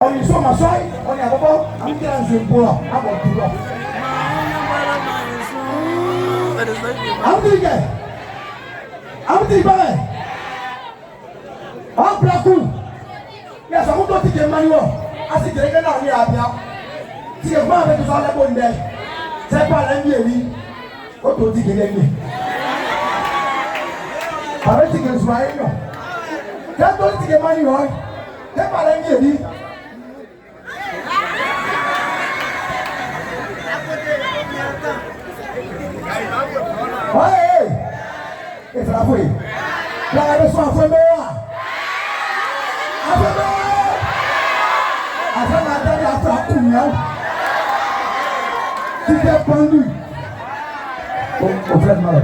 Ɔyin so ma sɔi ɔni abɔbɔ amutɛ nzu nkplɔ abɔ tulɔ. Amutiri kɛ amutiri gbɛlɛ ɔblaku yɛ sɔkutɔ ti kɛ mani wɔ asi jɛrɛ kɛ na ni abia ti kɛ kuma bɛ tó sɔ lɛ bo ndɛ sɛ pa lɛ mi ewi o tó ti kɛ lɛ mi abe ti kɛ zua ye nyɔ kɛ tó ti kɛ mani wɔ kɛ pa lɛ mi ewi. Hey, efra foi. Pra pessoa foi boa. A foi boa. A foi matéria, a foi a cunhão. Tike pendu. O frère malo.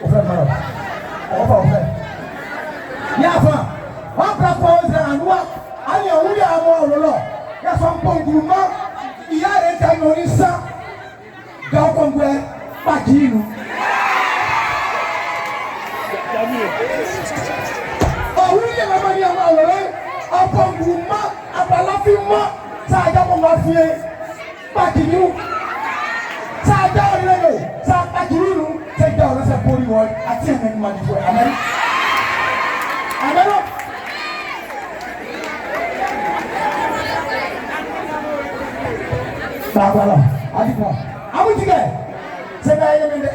O frère malo. O fa o frère. Yafa. Wa pra ko Israel anua. Ani awuri amo ololo. Ya so mponguruma. Iya re ta nyoni sa. Ga kongwe pakiru. Awuri ya mama ni ama ololo. Aponguruma abalafi ma. Sa aja ko ma fie. Pakiru. Sa aja ololo. Sa pakiru. Sa aja ololo sa pori wo. Ati ene ni ma di fo. Amen. Amen. Bakwala, adikwa. Amutige. Sema yeye mende.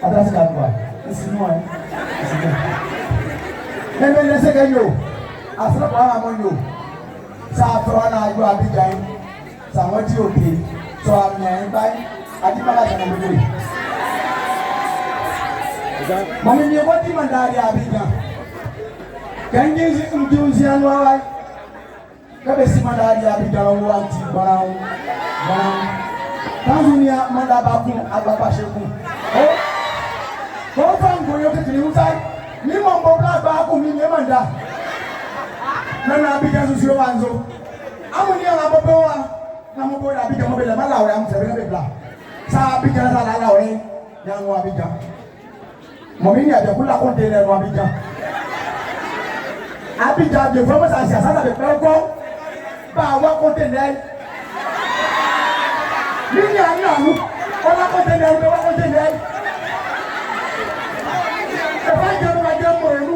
Atrasi ka kwa. Isinua. Isinua. Meme ne se kanyo. Asra kwa na monyo. Sa afro na ayo Abidjan. Sa wọ́n tí òkè. Sọ àmì ẹ̀yìn báyìí. Adimala sọ̀rọ̀ gbogbo. Mọ̀mí ni wọ́n ti mọ̀ dáadé Abidjan. Kẹ́ńjì ń di anu awa. Kẹ́bẹ̀ sí mọ̀ dáadé Abidjan wọ́n ti gbọ́nà gbọ́nà. Tanzania manda bakun agbapàṣekun. Ó kò fa nkoyo kékeré wusa ní mọ̀ nbọ̀ bla gba kó mi ní manda. Nana Abidjan soso wa nzo. Amu ní àwọn abọ́ wa. Na mo bọ́ Abidjan mo bẹ lẹ̀ má la wẹ̀ amu sẹ̀bẹ̀ bẹ bila. Sa Abidjan sa la la wẹ̀ yà ń wọ Abidjan. Mọ̀mí ní àjẹkú la kó dé lẹ́nu Abidjan. Abidjan bí fọwọ́ sà sí àsásà bẹ pẹ́ kọ́. Bá a wá kó dé lẹ́. Nínú àná àánú, ọlá kó dé lẹ́nu bẹ wá kó dé lẹ́. Ẹ̀fọ́ ìjọba wa jẹ́ mọ̀ọ́nù.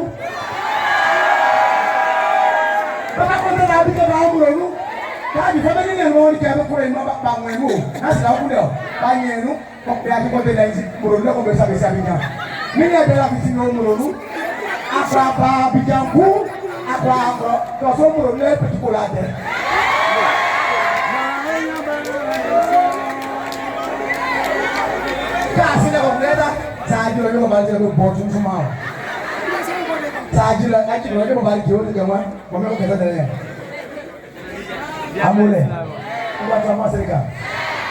Bàbá kó dé lẹ́ Abidjan bá mọ̀ọ́nù. Káàdì fẹ́ bẹ́ẹ̀ ní ẹ̀rọ ní kẹ́ ẹ bẹ́ kúrò inú bá wọn ẹnu o. Láti la kúlẹ̀ ọ̀ bá yẹn ẹnu. Kọ́ pé akíkọ́ dé lẹ́yìn mọ̀ọ́nù lẹ́kọ̀ọ́ bẹ sábẹ̀ sí Abidjan. Nínú ẹ̀bẹ̀ la fi sinmi mọ̀ọ́nù. Akɔ Abidjan kú. Akɔ akɔ tɔsɔ mọ̀ọ́nù lẹ́ pẹ̀tù kò la dẹ. Káàsì lẹ́kọ̀ọ́ kúlẹ̀ dá. Sáájú lọ yóò bá jẹ́ ló bọ̀ tuntun máa. Sáájú lọ ájú lọ yóò bá jẹ́ ó ti kẹ́ wọ́n. Mọ̀ mẹ́kọ̀ọ́ kẹsẹ̀ tẹ̀lé yẹn. Amúlẹ̀. Wọ́n bá tó a máa sẹ́ka.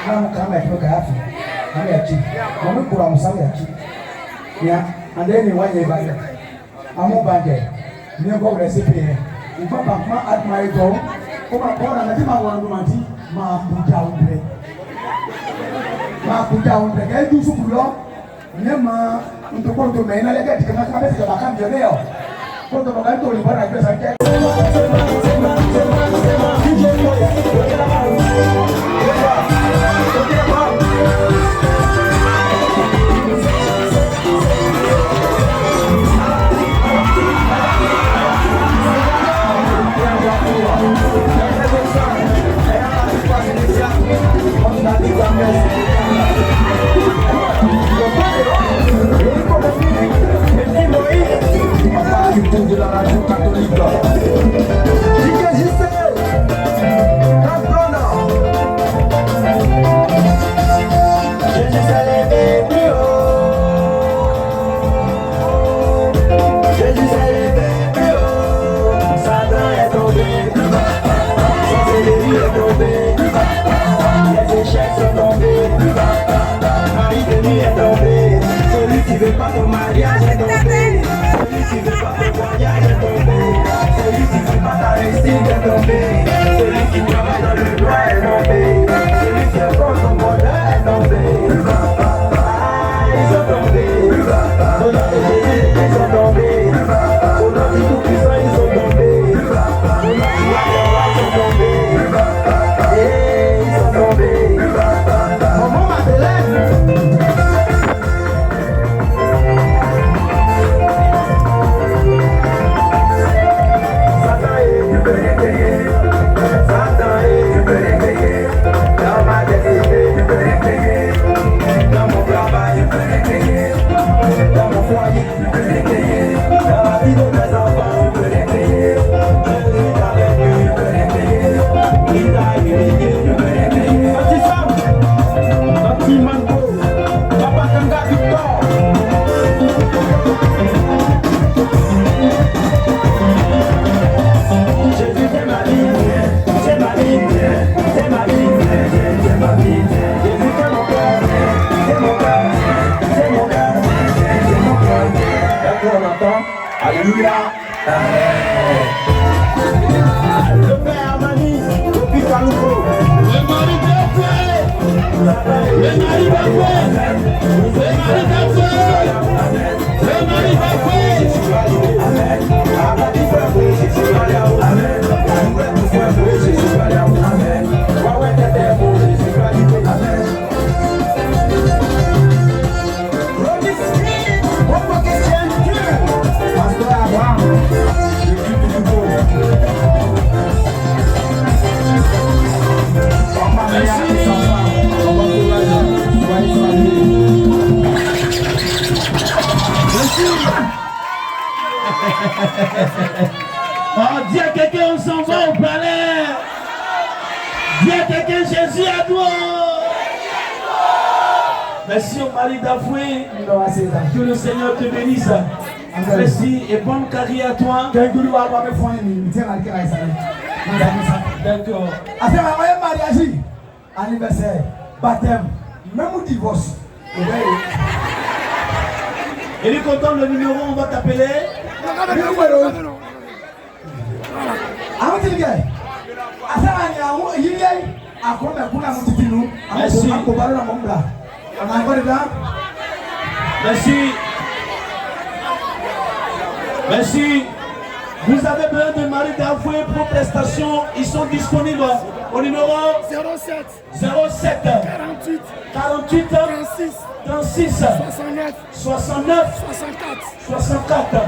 Náà mo kàn mẹ́ kí ló kà á fi. Àmì ẹ̀kí. Mọ̀ mi kura musa mi ẹ̀kí. Ya ande ni wọ́n yẹ balẹ̀. Amú bàjẹ́. Ní ẹ̀kọ́ wẹ̀rẹ̀ sí pé yẹn. Nfa bàkúmá adùnmá yìí tọ́. Kó máa kọ́ ọ̀nà tí máa wọ̀ ọ́nù màtí máa kújà òun rẹ̀. Máa kújà òun rẹ̀ kẹ́ ẹ́ dùn sùkúrù lọ. Ní ma ntokoro mɛ iná lẹ́kẹ̀ tìkẹ́ máa bẹ́ sìkẹ́ bàkà miẹ̀ lẹ́yọ̀. Kótó bàkà tó olùbọ́ náà gbèsè kẹ́. De la radio catholique. DJ JC. Alléluia. Le père Amani, depuis Kalouko. Le mari d'Afoué. Le mari d'Afoué. Le mari d'Afoué. Le mari d'Afoué. Amen. Amen. Amen. Amen. Pasteur Abraham, depuis Togo. Papa Léa et sa femme, Papa Soulage, soyez salués. Merci. Oh, dis à quelqu'un, on s'en va au palais. Dis à quelqu'un, Jésus à toi. Merci au mari d'Afoué. Que le Seigneur te bénisse. Merci et bonne carrière à toi. D'accord. Affaire à mariage, anniversaire, baptême, même divorce. Il est content le numéro, on va t'appeler. Merci. Merci. Merci. Vous avez besoin de Marie d'Avoué pour prestations. Ils sont disponibles au numéro 07 07 48 48 36 36 69 69 64. 64.